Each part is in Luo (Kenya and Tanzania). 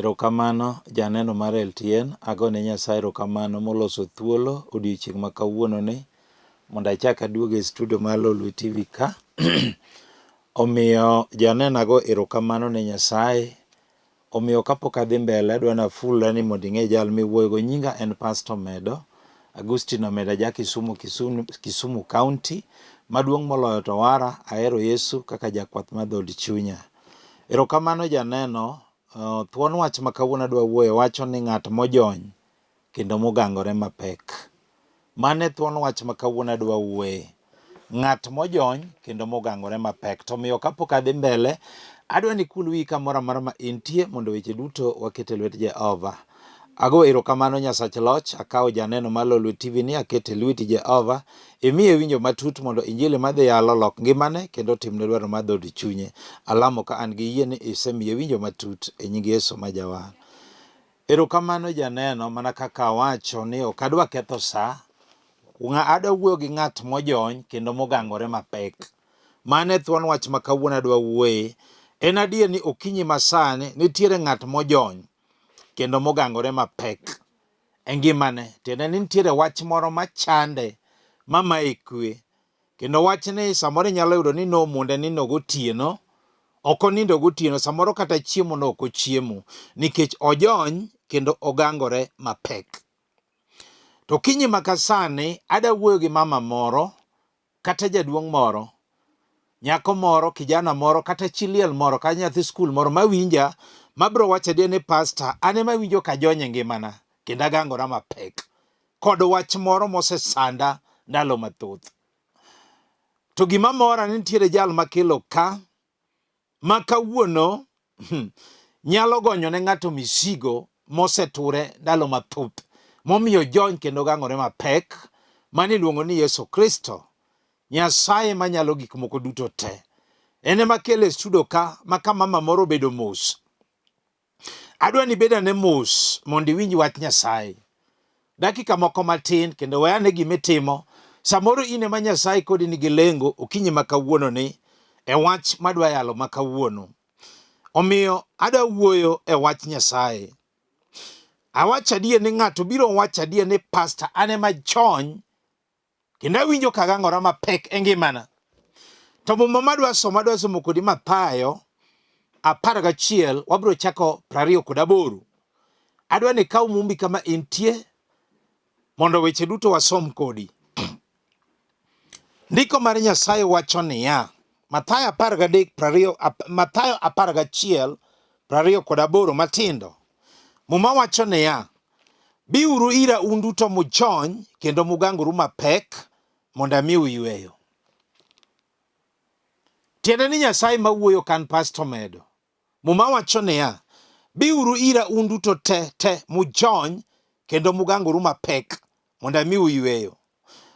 Erokamano janeno mar LTN, agone Nyasaye erokamano moloso thuolo odiochieng' ma kawuono ni mondo achak aduog e studio mar Lolwe TV ka. Omiyo janeno ago erokamano ne Nyasaye. Omiyo kapok adhi mbele adwa nafulra ni mondo ing'e jal miwuoyogo. Nyinga en Pastor Omedo, Agustino Omedo aja Kisumu, Kisumu, Kisumu County. Maduong' moloyo to wara, ahero Yesu kaka jakwath mar dhood chunya. Erokamano janeno, thuon wach ma kawuono adwa wuoye wacho ni ng'at mojony kendo mogangore mapek. Mano e thuon wach ma kawuono adwa wuoye. Ng'at mojony kendo mogangore mapek. To omiyo kapok adhi mbele, adwa ni ikul wiyi kamoro amora ma intie mondo weche duto waket e lwet Jehova. Ago erokamano Nyasach loch, akawo janeno mar Lolwe TV ni aketo e lweti Jehova, imiye winjo matut mondo injili madhi yalo olok ngimane kendo otimne dwaro mar dhood chunye. Alamo ka an gi yie ni isemiye winjo matut e nying Yesu ma Jawar. Erokamano janeno, mana kaka awacho ni ok adwa ketho sa, adwa wuoyo gi ng'at mojony kendo mogangore mapek. Mano e thuon wach ma kawuono adwa wuoye. En adier ni okinyi masani nitiere ng'at mojony kendo mogangore mapek e ngimane. Tiende ni nitiere wach moro machande mamaye kwe. Kendo wachni samoro inyalo yudo ni nomonde nindo gotieno, ok onindo gotieno, samoro kata chiemo no ok ochiemo nikech ojony kendo ogangore mapek. To kinyi ma kasani ada wuoyo gi mama moro kata jaduong' moro, nyako moro, kijana moro, kata chi liel moro, kata nyathi skul moro mawinja, mabiro wacho adier ni pasta, an ema awinjo ka ajony e ngimana kendo agangora mapek kod wach moro mosesanda ndalo mathoth. To gima mora ni nitiere jal makelo ka ma kawuono nyalo gonyo ne ng'ato misigo moseture ndalo mathoth momiyo jony kendo gangore mapek mane iluongo ni Yesu Kristo, Nyasaye manyalo gik moko duto te. En ema kele e studio ka ma ka mama moro obedo mos Adwa ni ibed ane mos mondo iwinj wach Nyasaye. Dakika moko matin kendo we ane gima itimo. Samoro in ema Nyasaye kodi nigi lengo okinyi ma kawuono ni e wach madwa yalo ma kawuono. Omiyo adwa wuoyo e wach Nyasaye. Awacho adier ni ng'ato biro wacho adier ni pasta an ema jony Kendo awinjo ka agangora mapek e ngimana. To muma madwa somo, adwa somo kodi Mathayo 11, wabiro chako 28. Adwa ni ikaw mumbi kama intie mondo weche duto wasom kodi. Ndiko mar Nyasaye wacho niya, Mathayo 13 20, Mathayo 11 28 matindo. Muma wacho niya, Biuru ira un duto mujony kendo mugangoru mapek mondo amiu yweyo. Tiende ni Nyasaye ma wuoyo kan pastor medo. Muma wacho niya, biuru ira un duto te te mujony kendo mugangoru mapek mondo amiu yweyo.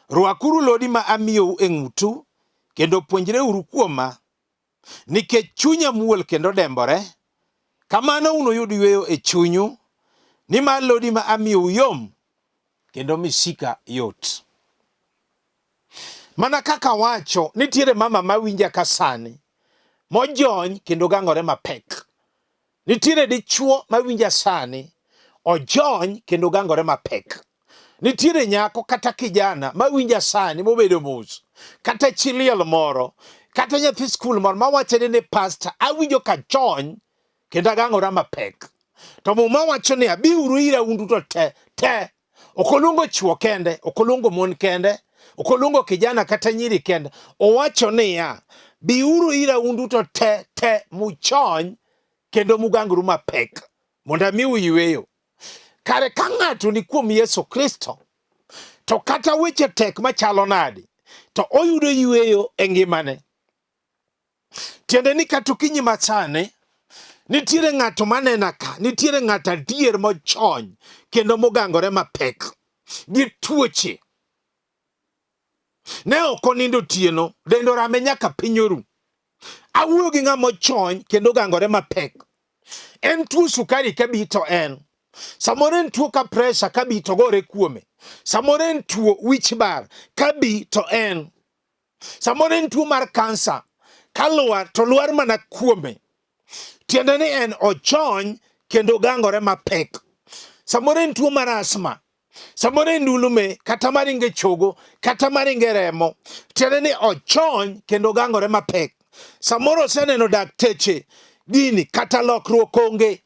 Rwakuru lodi ma amiyou e ng'utu kendo puonjreuru kuoma Nikech chunya muol kendo dembore, kamano unuyud yueyo e chunyu, nimar lodi ma amiyou yom kendo misika yot. Mana kaka wacho, nitiere mama mawinja ka sani mojony kendo gangore mapek. Nitiere dichuo mawinja sani, ojony kendo gangore mapek. Nitiere nyako kata kijana mawinja sani mobedo mos, kata chi liel moro, kata nyathi skul moro mawacho ni ni pasta, awinjo ka jony kendo agangora mapek. To muma wacho ni abiuru ira un duto te te. Ok oluongo chwo kende, ok oluongo mon kende, ok oluongo kijana kata nyiri kende. Owacho niya, biuru ira un duto te te muchony kendo mugangru mapek mondo amiu yueyo. Kare ka ng'ato ni kuom Yesu Kristo, to kata weche tek machalo nadi, to oyudo yueyo e ngimane. Tiende ni kata okinyi masani, nitiere ng'ato manena ka, nitiere ng'ato adier mochony kendo mogangore mapek gi tuoche. Ne ok onindo otieno, dende orame nyaka piny oru. Awuoyo gi ng'ama ochony kendo ogangore mapek. En tuo sukari kabi to en. Samoro en tuo ka pressure kabi to gore kuome. Samoro en tuo wich bar kabi to en. Samoro en tuo mar kansa kalwar to lwar mana kuome. Tiende ni en ochony kendo ogangore mapek. Samoro en tuo mar asma, samoro en ndulume, kata maringo e chogo, kata maringo e remo. Tiende ni ochony kendo ogangore mapek. Samoro oseneno dakteche gini kata lokruok onge.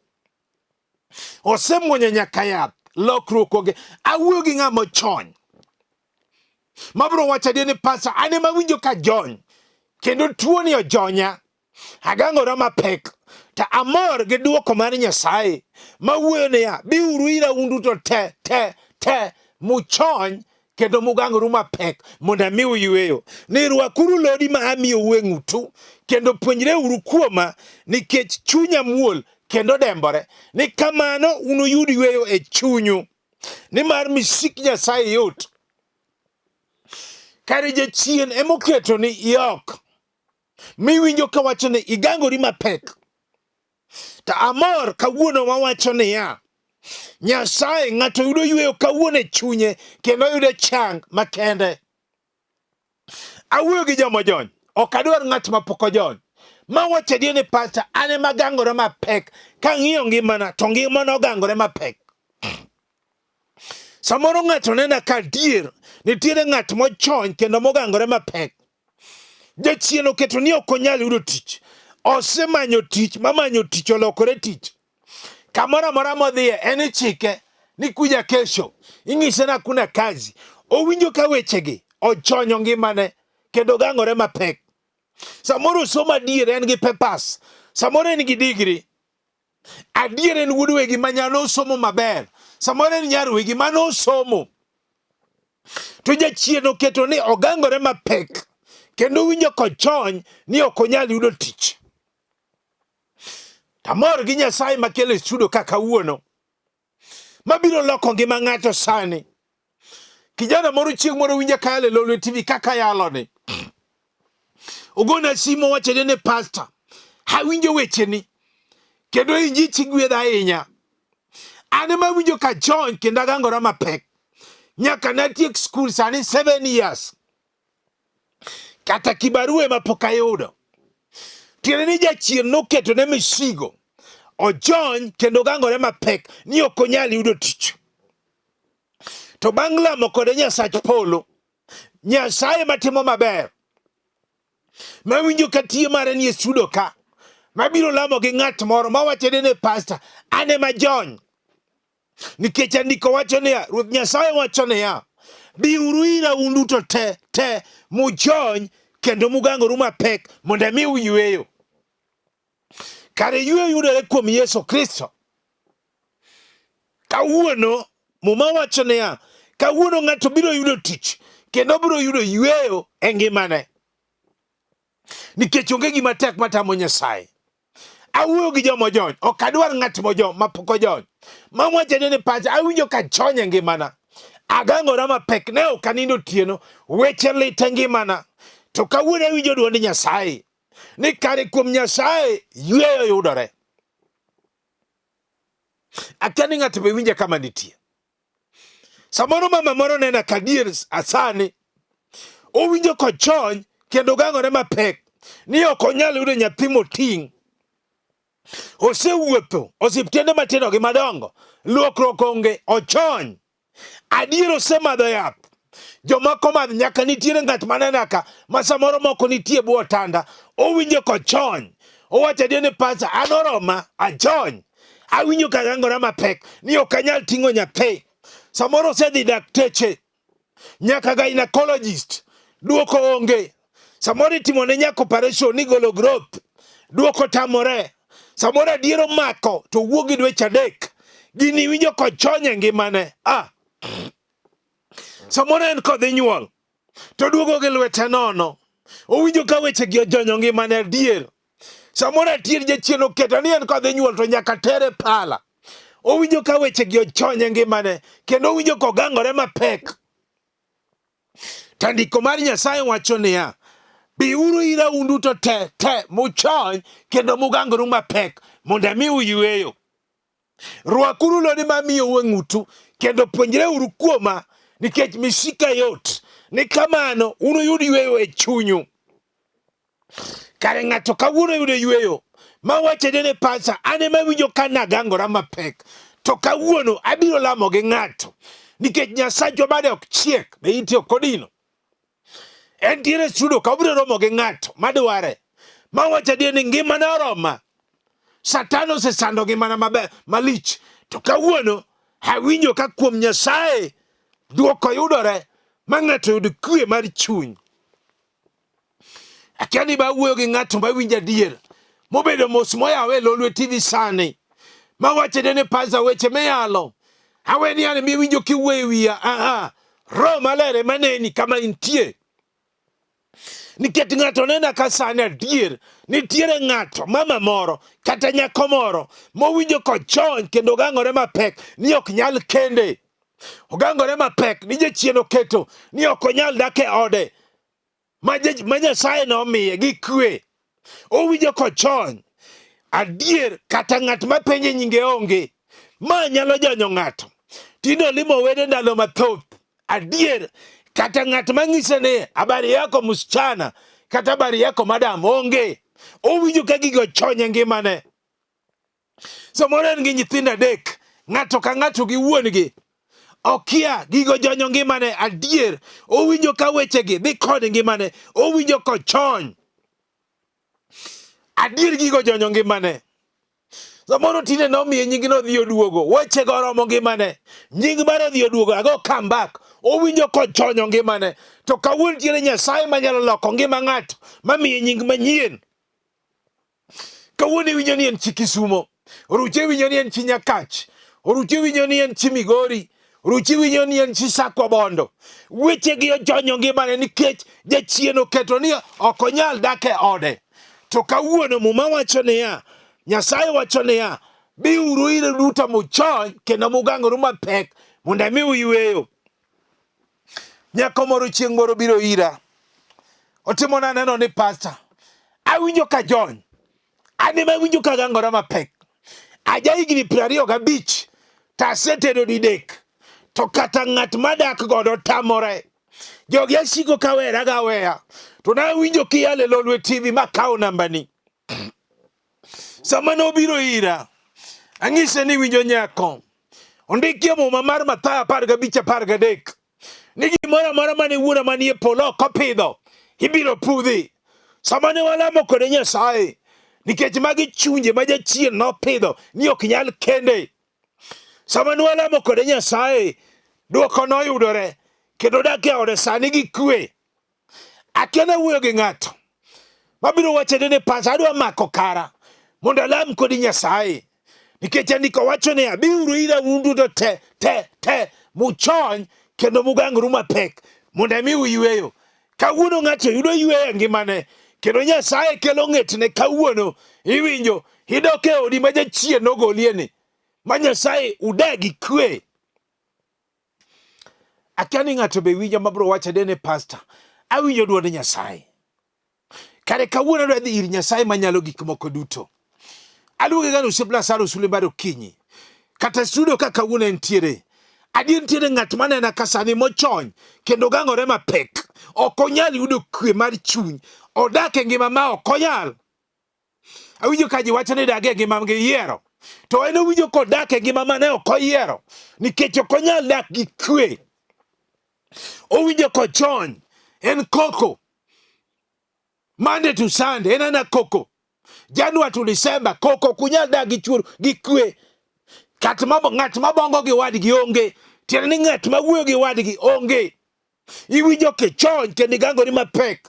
Osemuonyo nyaka yath, lokruok onge. Awuoyo gi ng'ama ochony. Mabro wacho adier ni pasa an ema awinjo ka jony kendo tuoni ojonya. Agangora mapek to amor gi duoko mar Nyasaye mawuoyo niya, biuru ira un duto te te te muchony kendo mugangoru mapek mondo amiu yueyo. Ni rwakuru lodi ma amiyou e ng'utu kendo puonjreuru kuoma nikech chunya muol kendo dembore. Ni kamano unuyud yueyo e chunyu. Nimar misik Nyasaye yot. Kare jachien emoketo ni iok miwinjo kawacho ni igangori mapek. To amor kawuono wawacho niya, Nyasaye ng'ato yudo yueyo kawuono e chunye kendo yudo chang makende. Awuoyo gi joma ojony, ok adwar ng'at ma pok ojony. Ma wacho adier ni pasta an ema gangora mapek kang'iyo ngimana to ngimana ogangore mapek. Samoro ng'ato nena ka adier nitiere ng'at mochony kendo mogangore mapek. Jachien oketo ni ok onyal yudo tich. Osemanyo tich, mamanyo tich olokore tich. Kamoro amora modhiye en ichike ni kuja kesho, ing'ise ni hakuna kazi. Owinjo ka wechegi ochonyo ngimane kendo gangore mapek. Samoro osomo adier en gi papers, samoro en gi degree. Adier en wuod wegi ma nyalo somo maber, samoro en nyar wegi ma nosomo. To jachien oketo ni ogangore mapek kendo winjo kochony ni ok onyal yudo tich. Tamor gi Nyasaye makelo e studio ka kawuono mabiro loko ngima ng'ato sani. Kijana moro chieng' moro winja kayalo e Lolwe TV kaka yaloni. Ogona simu owacho ni pastor, awinjo wecheni kendo injichi gwedha ahinya. An ema awinjo ka chon kendo agangora mapek. Nyaka natiek skul sani 7 years. Kata kibarua ema pok ayudo. Tiende ni jachien noketo ne misigo. Ojony kendo ogangore mapek ni ok onyal yudo tich. To bang' lamo kode Nyasach polo, Nyasaye matimo maber, mawinjo ka tiyo mare nie studio ka, mabiro lamo gi ng'at moro mawacho ni pasta, an ema jony. Nikech andiko wacho niya, Ruoth Nyasaye wacho niya, biuru ira un duto te te mujony kendo mugangoru mapek mondo amiu yueyo. Kare yueyo yudore kuom Yesu Kristo. Kawuono Muma wacho niya, kawuono ng'ato biro yudo tich kendo biro yudo yueyo e ngimane. Nikech onge gima tek matamo Nyasaye. Awuoyo gi joma ojony, ok adwar ng'at mojony mapok ojony. Mawacho ni pacha awinjo ka chony e ngimana. Agangora mapek ne ok anindo otieno, weche lit e ngimana. To kawuono awinjo dwond Nyasaye ni kare kuom Nyasaye yueyo yudore. Akia ni ng'ato be winja kama nitie. Samoro mama moro nena kadier asani owinjo kochony kendo gangore mapek ni ok onyal yudo nyathi moting'. Osewuotho osiptende matindo gi madongo, luokruok onge, ochony. Adier osemadho yath. Jomoko madh nyaka nitiere ng'at manena ka ma samoro moko nitie bwo otanda owinjo kochony. Owacho adier ni pasa an oroma achony. Awinjo ka gangora mapek ni ok anyal ting'o nyathi. Samoro osedhi dakteche nyaka gynecologist duoko onge. Samoro itimo ne nyaka operation ni golo growth duoko tamore. Samoro adier omako to wuok gi dweche adek. Gini winjo kochony e ngimane. Ah. Samoro en kodhi nyuol to duogo gi lwete nono. Owinjo ka wechegi ojonyo ngimane adier. Samoro adier jachien oketo ni en kodhi nyuol to nyaka tere pala. Owinjo ka wechegi ochonye ngimane kendo owinjo kogangore mapek. To ndiko mar Nyasaye wacho niya, biuru ira un duto te te muchony kendo mugangoru mapek mondo amiu yueyo. Rwakuru lodi ma amiyou e ng'utu kendo puonjreuru kuoma nikech misika yot. Ni kamano unuyud yueyo e chunyu. Kare ng'ato kawuono yudo yueyo Mawacho ni pasa an ema awinjo ka nagangora mapek to kawuono abiro lamo gi ng'ato nikech Nyasachwa bade ok chiek be itiyo kodino. Entiere studio ka obiro romo gi ng'ato madware mawacho adier ni ngimana oroma. Satan osesando ngimana maber malich to kawuono awinjo ka kuom Nyasaye duoko yudore ma ng'ato yud kwe mar chuny. Akia ni ba wuoyo gi ng'ato ma winjo adier mobedo mos moyawe e Lolwe TV sani ma wacho ni pasa weche miyalo awe ni an miwinjo kiwuoyo e wiya aha Roho Maler ema neni kama intie nikech ng'ato nena ka sani adier nitiere ng'ato mama moro kata nyako moro mowinjo kochony kendo ogangore mapek ni ok nyal kende ogangore mapek ni jachien oketo ni ok onyal dak e ode ma Nyasaye nomiye gi kwe. Owinjo kochony adier kata ng'at ma penje nyinge onge. Ma nyalo jonyo ng'ato. Tinde olimo wede ndalo mathoth. Adier kata ng'at ma ng'ise ni habari yako msichana kata habari yako madam onge. Owinjo ka gigo chonye ngimane. Samoro en gi nyithindo adek, ng'ato ka ng'ato gi wuon-gi. Okia gigo jonyo ngimane adier. Owinjo ka wechegi dhi kod ngimane. Owinjo kochony. Adier gigo jonyo ngimane. Samoro tinde nomiye nying no odhi oduogo. Wechego oromo ngimane. Nying mar odhi oduogo, ago come back. Owinjo kochonyo ngimane. To kawuono nitiere Nyasaye manyalo loko ngima ng'ato mamiye nying manyien. Kawuono iwinjo ni en chi Kisumo, oruche iwinjo ni en chi Nyakach, oruche iwinjo ni en chi Migori, oruche iwinjo ni en chi Sakwa Bondo. Wechegi ojonyo ngimane nikech jachien oketo ni ok onyal dak e ode. To kawuono Muma wacho niya, Nyasaye wacho niya, biuru ire duto muchony kendo mugangoru mapek mondo amiu yueyo. Nyako moro chieng' moro biro ira. Otimona neno ni pasta. Awinjo ka jony. An ema awinjo ka gangora mapek. Aja higni 25 to asetedo didek. To kata ng'at madak godo tamore. Jogi asiko kawera gaweya. To nawinjo kiyalo e Lolwe TV makawo nambani. Sama nobiro ira, anyise ni winjo nyako. Ondiki e Muma mar Mathayo 15:13 ni gimoro amora mane Wuora manie polo ok opidho ibiro pudhi. Sama ne walamo kode Nyasaye, nikech magi chunje ma jachien nopidho ni ok nyal kende. Sama ne walamo kode Nyasaye, dwoko noyudore kendo dak e ode sani gi kwe. Akia nawuoyo gi ng'ato mabiro wacho ni pacha adwa mako kara mondo alam kodi Nyasaye nikech andiko wacho niya biuru ira un duto te te te muchony kendo mugangru mapek mondo amiu yueyo. Kawuono ng'ato yudo yueyo e ngimane kendo Nyasaye kelo ng'etne kawuono iwinjo idok e odi ma jachien nogolieni ma Nyasaye udag gi kwe. Akia ni ng'ato be winjo mabro wacho ni pastor, awinjo dwond Nyasaye. Kare kawuono adwa dhi ir Nyasaye manyalo gik moko duto. Aluonge ga ni osiep Lazaro Sule mar okinyi. Kata studio ka kawuono entiere. Adier nitiere ng'at manena ka sani mochony kendo gangore mapek. Ok onyal yudo kwe mar chuny. Odak e ngima ma ok onyal. Awinjo ka ji wacho ni dag e ngima ma giyiero. To en owinjo kodak e ngima mane ok oyiero nikech ok onyal dak gi kwe. Owinjo kochony, en koko. Monday to Sunday en ana koko. January to December koko ok unyal dak gi chuor gi kwe. Kat ma ng'at ma bongo gi wadgi onge. Tiende ni ng'at ma wuoyo gi wadgi onge. Iwinjo kichony kendo igangori mapek.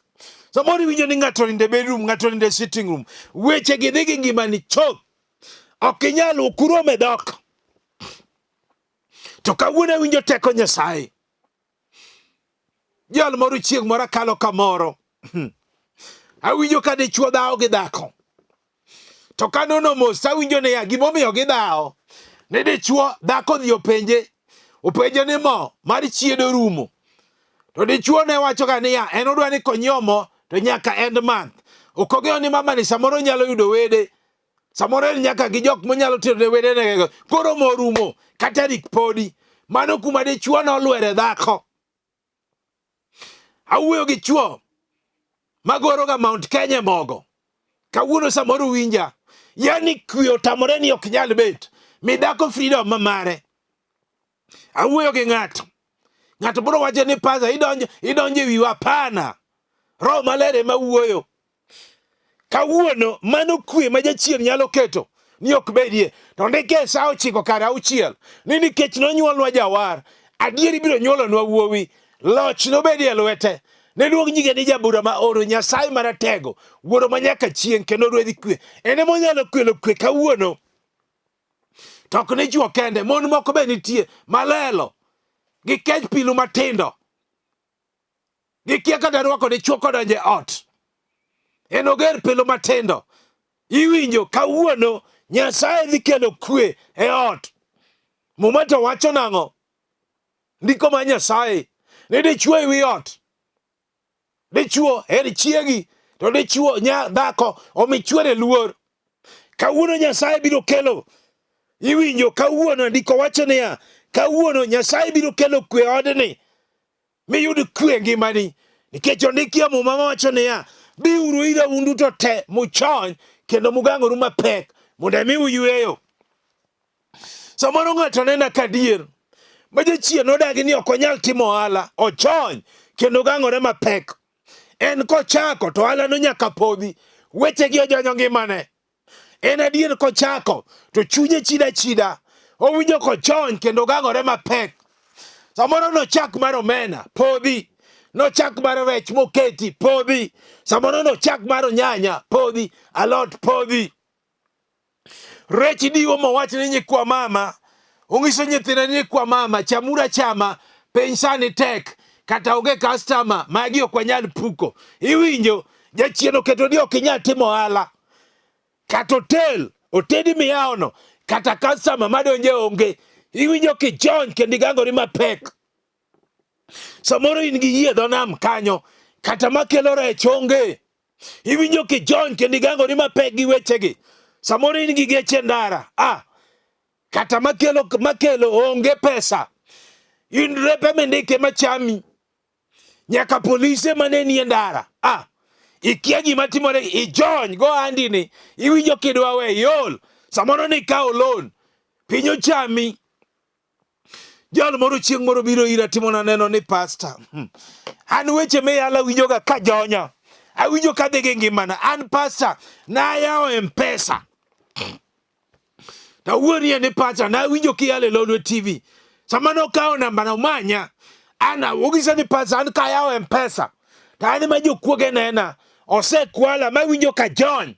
Samoro iwinjo ni ng'ato onindo e bedroom, ng'ato onindo e sitting room. Weche gi dhi gi ngimani chop. Ok inyal ok urom e dhok. To kawuono awinjo teko Nyasaye. Jal moro chieng' moro akalo kamoro. Awinjo ka dichuo dhawo gi dhako. To kanono mos tawinjo niya gimomiyo gidhawo ni dichuo dhako odhi openje openje ni mo mar chiedo rumo. To dichuo ne wacho ga niya en odwa ni konyiewo mo to nyaka end month. Ok ong'eyo ni mamani samoro nyalo yudo wede samoro en nyaka gi jok monyalo tero ne wedene koro mo rumo kata tarik podi. Mano kuma dichuo nolwere dhako. Awuoyo gi chuo magoro ga Mount Kenya mogo. Kawuono samoro winja. Yani kwe otamore ni ok nyal bet. Mi dhako freedom ma mare. Awuoyo gi ng'ato. Ng'ato biro wacho ni pasa idonjo idonjo e wiwa pana. Roho Maler ema wuoyo. Kawuono mano kwe ma jachien nyalo keto ni ok bedie. To ndike e sa 9 kar 6 ni nikech nonyuolnwa jawar, adier ibiro nyuolonwa wuowi, loch nobedie e lwete. Ne luong nyinge ni jabura ma oro Nyasaye maratego, wuoro ma nyaka chieng' kendo ruodh kwe. En ema onyalo kelo kwe kawuono. To ok ni chwo kende, mon moko be nitie malelo gi kech pilu matindo. Gikia kata rwako dichwo kodonjo e ot. En oger pilo matindo. Iwinjo kawuono Nyasaye dhi kelo kwe e ot. Muma to wacho nang'o? Ndiko mar Nyasaye ni dichwo e wi ot. Dichwo her chiegi to dichwo nya dhako omi chwore luor. Kawuono Nyasaye biro kelo iwinjo kawuono ndiko wacho niya kawuono Nyasaye biro kelo kwe odni miyud kwe e ngimani nikech ondiki e muma mawacho niya biuru ira un duto te muchony kendo mugangoru mapek mondo amiu yueyo samoro ng'ato nena ka dier ma jachien nodagi ni ok onyal timo ohala ochony kendo gangore mapek en kochako to ohalano nyaka podhi wechegi ojonyo ngimane En adier kochako to chunye chida chida, owinjo kochony kendo gangore mapek. Samoro nochak mar omena, podhi. Nochak mar rech moketi, podhi. Samoro nochak mar nyanya, podhi. Alot, podhi. Rech diwo mowach ni nyikwa mama, ong'iso nyithinde ni nyikwa mama, chamuru achama, piny sani tek, kata onge customer, magi ok wanyal puko. Iwinjo, jachien oketo ni ok inyal timo ohala. Kata otel, otedi miyawono, kata customer madonje onge. Iwinjo kijony kendo igangori mapek. Samoro in gi yie dho nam kanyo, kata makelo rech onge. Iwinjo kijony kendo igangori mapek gi wechegi. Samoro in gi geche ndara, ah, kata makelo makelo onge pesa. In repe mindike machami. Nyaka polise mane nie ndara. Ah, ikia gima timore, ijony go andini, iwinjo kidwa we iol. Samoro nikawo loan, piny ochami. Jal moro chieng' moro biro ira timona neno ni pasta. An weche miyalo awinjoga ka jonya. Awinjo ka dhi gi ngimana. An pasta, nayawo M-Pesa. Tawuonie ni pacha nawinjo kiyalo e Lolwe TV. Sama nokawo namba na omanya. An ogisa ni pacha an kayawo M-Pesa. To an ema jokuoge nena. Osekwala mawinjo ka jony.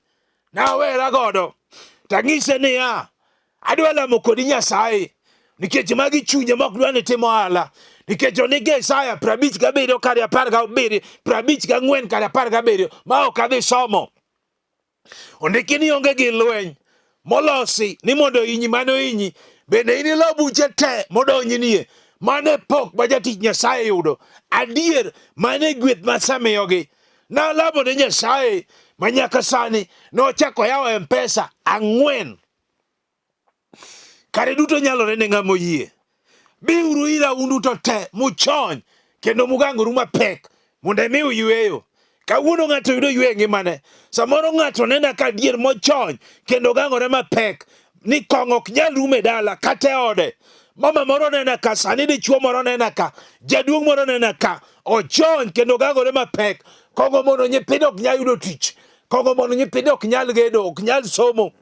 Nawera godo. Tang'ise niya, adwa lamo kodi Nyasaye nikech magi chunye mok dwa ni timo ohala nikech ondike Isaya 57 kare 17 54 kare 17 ma ok adhi somo. Ondiki ni onge gi lweny molosi ni mondo ohinyi mane ohinyi bende inilo buche te modonjnie mano e pok ma jatich Nyasaye yudo adier mano e gweth masemiyogi nalamo ne Nyasaye ma nyaka sani nochako yawo M-Pesa 4 Kare duto nyalore ne ng'ama oyie. Biuru ira un duto te muchony kendo mugangoru mapek mondo emiu yueyo. Kawuono ng'ato yudo yueyo e ngimane. Samoro ng'ato nena ka adier mochony kendo gangore mapek ni kong'o ok nyal rumo e dala kata e ode. Mama moro nena ka, sani dichuo moro nena ka, jaduong' moro nena ka, ochony kendo gangore mapek. Kong'o mondo nyithindo ok nyal yudo tich. Kong'o mondo nyithindo ok nyal gedo, ok nyal somo.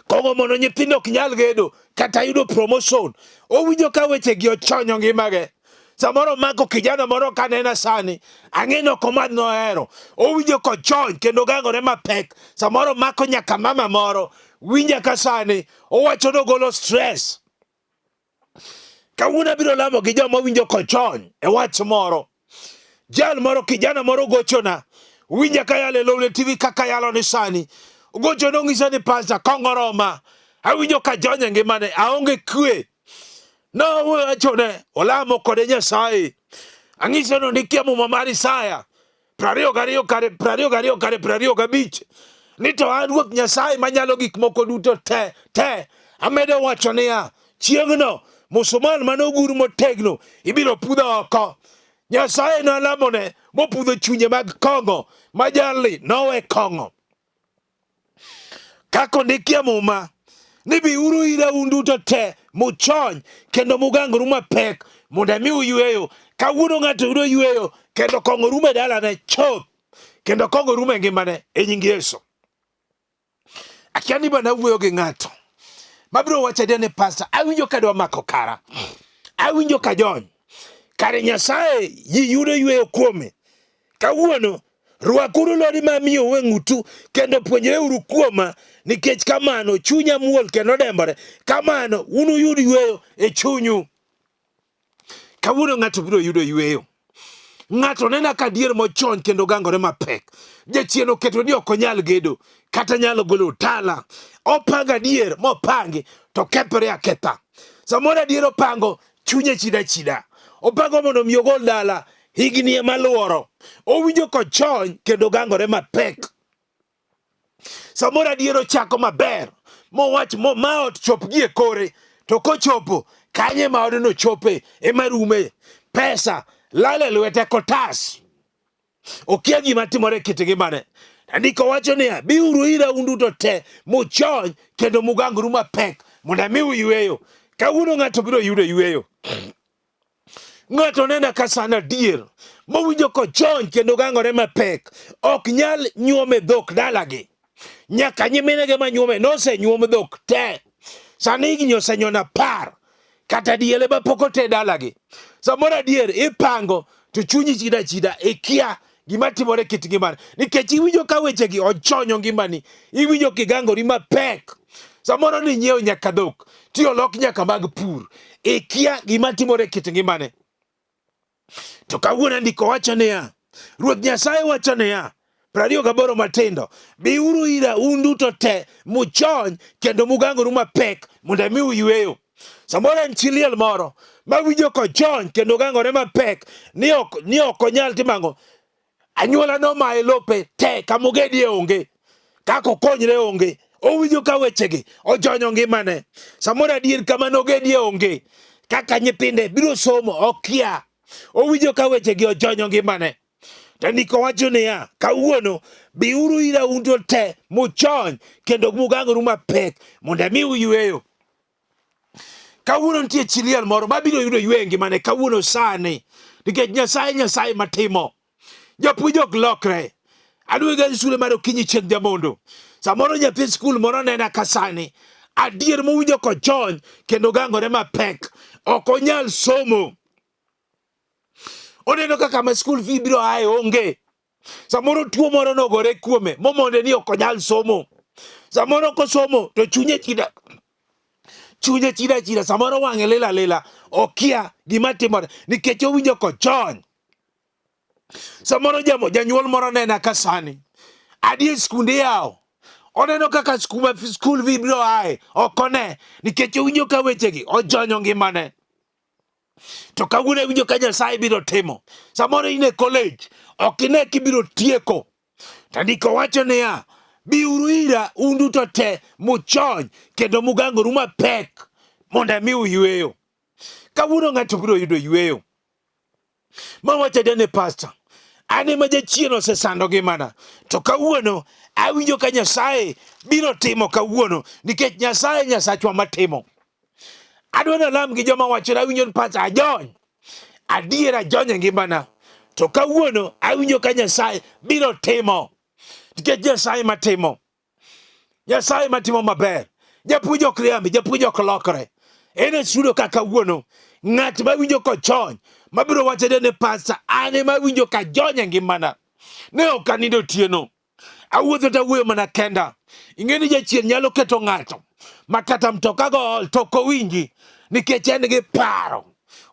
Kong'o mondo nyithindo ok nyal gedo kata yudo promotion. Owinjo ka wechegi ochonyo ngimage. Samoro mako kijana moro kanena sani, ang'e ni ok omadh nohero. Owinjo kochony kendo gangore mapek. Samoro mako nyaka mama moro. Winja ka sani, owacho ni ogolo stress. Kawuono abiro lamo gi joma winjo kochony e wach moro. Jal moro kijana moro gochona. Winja ka yalo e Lolwe TV kaka yalo ni sani. Ogochona ong'isa ni pastor kong'o roma. Awinjo ka jony e ngimane, aonge kwe. Nowachone, olamo kode Nyasaye. Ang'ise ni ondikie muma mar Isaya 22 kare 22 kare 25 ni to an Ruoth Nyasaye manyalo gik moko duto te te. Amedo wacho niya, chieng'no musumal mane ogur motegno ibiro pudho oko. Nyasaye nolamone mopudho chunje mag kong'o ma jalni nowe kong'o. Kaka ondiki e Muma ni biuru ira un duto te muchony kendo mugangoru mapek mondo amiu yweyo. Kawuono ng'ato yudo yweyo kendo kong'o rumo e dalane chuth kendo kong'o rumo e ngimane e nying Yesu. Akia ni bana wuoyo gi ng'ato mabiro wacho adier ni pasta, awinjo ka dwa mako kara, awinjo ka jony kare Nyasaye ji yudo yweyo kuome. Kawuono rwakuru lodi ma amiyou e ng'utu kendo puonjreuru kuoma, nikech kamano chunya muol kendo dembore. Kamano unuyud yweyo e chunyu. Kawuono ng'ato biro yudo yweyo. Ng'ato nena ka dier mochony kendo gangore mapek. Jachien oketo ni ok onyal gedo kata nyalo golo otala. Opango adier mopangi to kethore aketha. Samoro adier opango chunye chida chida. Opango mondo mi ogol dala higni ema luoro. Owinjo kochony kendo gangore mapek. Samoro adier ochako maber mowach mo ma ot chop gi e kore to kochopo kanye ma odno chope ema rume. Pesa lal e lwete kotas. Okia gima timore e kit ngimane. Andiko wacho niya, biuru ira un duto te muchony kendo mugangoru mapek mondo amiu yweyo. Kawuono ng'ato biro yudo yweyo. Ng'ato nena ka san adier mowinjo kochony kendo gangore mapek ok nyal nyuome dhok dalagi. Nyaka nyiminege manyuome nosenyuom dhok te. Sani higni osenyono 10 kata diele ma pok ote dalagi. Samoro adier ipango to chunyi chida chida ikia gima timore kit ngimani nikech iwinjo ka wechegi ochonyo ngimani, iwinjo kigangori mapek. Samoro ni nyiewo nyaka dhok ti olok nyaka mag pur, ikia gima timore kit ngimane. To kawuono ndiko wacho niya, Ruoth Nyasaye wacho niya, 28 matindo, biuru ira un duto te muchony kendo mugangoru mapek mondo amiu yweyo. Samoro en chi liel moro ma winjo kochony kendo gangore mapek ni ok onyal timo ang'o. Anyuola nomaye lope te kamogedie onge, kaka okonyre onge. Owinjo ka wechegi ojonyo ngimane. Samoro adier kama nogedie onge, kaka nyithinde biro somo okia. Owinjo ka wechegi ojonyo ngimane. To ndiko wacho niya, kawuono biuru ira un to te muchony kendo mugangoru mapek mondo amiu yweyo. Kawuono nitie chi liel moro mabiro yudo yweyo e ngimane kawuono sani, nikech Nyasaye Nyasaye matimo. Japuonj ok lokre. Adwa ga sule mar okinyi chieng' jamondo. Samoro nyathi skul moro nena ka sani adier mowinjo kochony kendo gangore mapek ok onyal somo. Oneno kaka ma skul fee biro ae onge. Samoro tuo moro nogore kuome momonde ni ok onyal somo. Samoro kosomo to chunye chida chunye chida chida, samoro wang'e lila lila, okia gima timore nikech owinjo kochony. Samoro jamo janyuol moro nena ka sani adier skunde yawo, oneno kaka skul fee biro ae ok one nikech owinjo ka wechegi ojonyo ngimane. To kawuono iwinjo ka Nyasaye biro timo. Samoro in e college, ok ine kibiro tieko. To ndiko wacho niya, biuru ira un duto te muchony kendo mugangoru mapek mondo amiu yweyo. Kawuono ng'ato biro yudo yweyo. Ma wacho adier ni pastor, an ema jachien osesando ngimana. To kawuono awinjo ka Nyasaye biro timo kawuono nikech Nyasaye Nyasachwa matimo. Adwa nalam gi joma wacho ni awinjo ni pacha ajony. Adier ajony e ngimana. To kawuono awinjo ka Nyasaye biro timo. Nikech Nyasaye matimo. Nyasaye matimo maber. Japuonj ok riambi, japuonj ok lokre. En e sudo ka kawuono ng'at ma winjo kochony mabiro wacho ni pasta an ema awinjo ka jony e ngimana. Ne ok anindo otieno. Awuotho to awuoyo mana kenda. Ing'e ni jachien nyalo keto ng'ato ma kata mtoka go ol to ok owinji nikech en gi paro.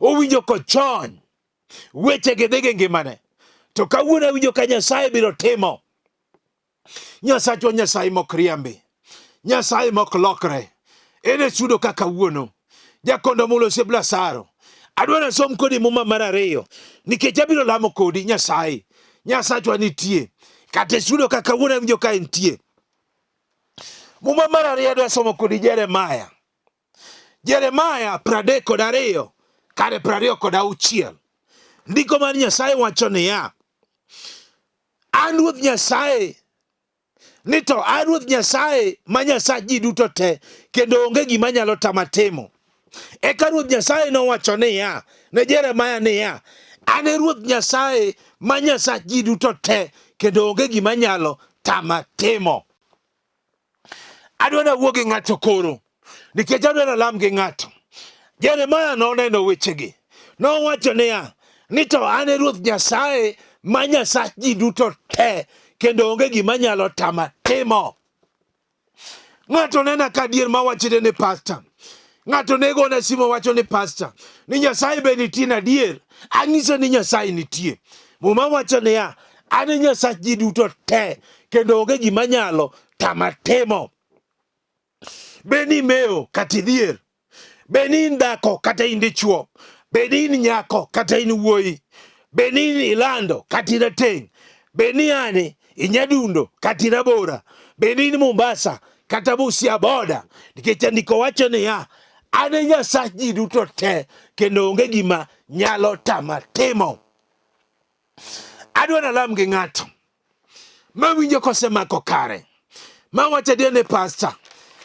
Owinjo kochony. Weche gi dhi gi ngimane. To kawuono awinjo ka Nyasaye biro timo. Nyasachwa Nyasaye mok riambi. Nyasaye mok lokre. En e sudo ka kawuono. Jakondo mulo osiep Lazaro. Adwa nasom kodi muma mar 2 nikech abiro lamo kodi Nyasaye. Nyasachwa nitie. Kata e sudo ka kawuono awinjo ka entie. Muma mar 2 adwa somo kodi Jeremaya. Jeremaya 32 kare 26. Ndiko mar Nyasaye wacho niya, An Ruoth Nyasaye Ni to an Ruoth Nyasaye ma Nyasach ji duto te, kendo onge gima nyalo tama timo. Eka Ruoth Nyasaye nowacho niya ne Jeremia niya, An e Ruoth Nyasaye ma Nyasach ji duto te, kendo onge gima nyalo tama timo. Adwa nawuo gi ng'ato koro, nikech adwa nalam gi ng'ato. Jeremia noneno wechegi. Nowacho niya, ni to an e Ruoth Nyasaye ma Nyasach ji duto te, kendo onge gima nyalo tama timo. Ng'ato nena ka adier ma wachne ni pasta. Ng'ato ne gona simu wacho ni pasta, ni Nyasaye be nitie na adier. Ang'iso ni Nyasaye nitie. Muma wacho niya, an e Nyasach ji duto te, kendo onge gima nyalo tama timo. Be ni imewo kata idhier, be ni in dhako kata in dichwo, be ni in nyako kata in wuoyi, be ni in ilando kata irateng', be ni ani inyadundo kata irabora, be ni in Mombasa kata Busia boda, nikech andiko wacho niya, an e Nyasach ji duto te, kendo onge gima nyalo tama timo. Adwa nalam gi ng'ato mawinjo kosemako kare, mawacho adier ni pasta,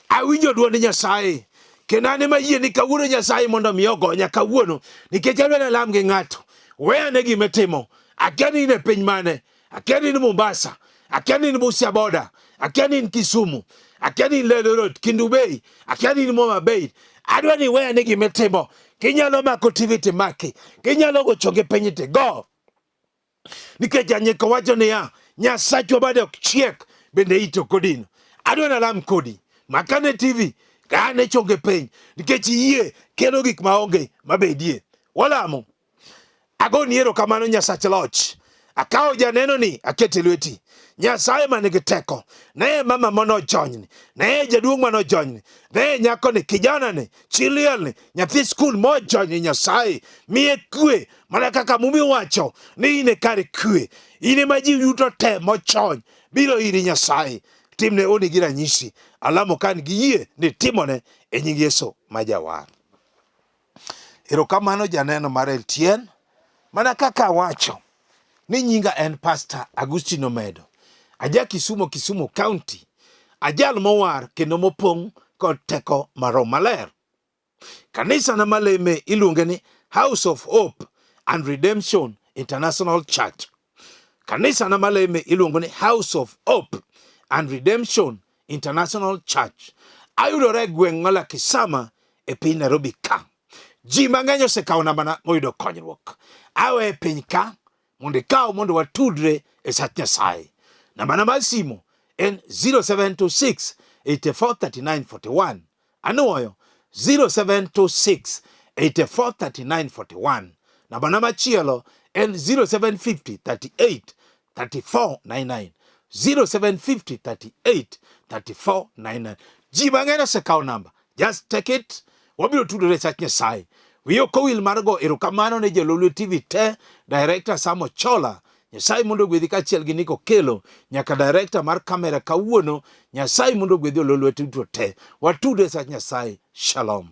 awinjo dwond Nyasaye kendo an ema yie ni kawuono Nyasaye mondo mi ogonya kawuono, nikech adwa nalam gi ng'ato. We ane gima itimo, akia ni in e piny mane, akia ni in Mombasa, akia ni in Busia boda, akia ni in Kisumu, akia ni in Eldoret, Kendu Bay, akia ni in Homa Bay. Adwa ni we ane gima itimo. Kinyalo mako TV timaki, kinyalo gocho gi piny tigo. Nikech janyeko wacho niya, Nyasachwa bade ok chiek, bende ite ok odino. Adwa nalam kodi, makane TV, kane chonge piny, nikech iyie kelo gik maonge mabedie. Walamo. Agoni erokamano Nyasach loch. Akawo janenoni akete lweti. Nyasaye man gi teko. Ne mama manojonyni, ne jaduong' manojonyni, ne nyakoni, kijanani, chi lielni, nyathi skul mojonyni Nyasaye. Miye kwe mana kaka Muma wacho ni in e kar kwe. In ema ji duto te mochony biro iri Nyasaye. Timne oni gi ranyisi. Alamo ka an gi yie ni timone e nying Yesu ma Jawar. Erokamano janeno mar LTN. Mana kaka awacho ni nyinga en Pastor Agustino Omedo. Aja Kisumo, Kisumu County. Ajal mowar kendo mopong' kod teko mar Roho Maler. Kanisa na maleme iluonge ni House of Hope and Redemption International Church. Kanisa na maleme iluongo ni House of Hope and Redemption International Church. Ayudore e gweng' ma Lakisama e piny Nairobi ka. Ji mang'eny osekawo nambana moyudo konyruok. Awe e piny ka mondo ikaw mondo watudre e sach Nyasaye. Nambana mar simu en 0726 84 39 41. Anuoyo 0726 84 39 41. Nambana machielo en 0750 38 34 99. 0750 38 34 99. Ji mang'eny osekawo namba. Just take it. Wabiro tudore e sach Nyasaye. Wiyi ok owil mar go erokamano ne Jololwe TV te, Director Sam Ochola. Nyasaye mondo ogwedhi kaachiel gi Nick Okello, nyaka director mar kamera kawuono. Nyasaye mondo ogwedhi Ololwe duto te. Watudre e sach Nyasaye. Shalom.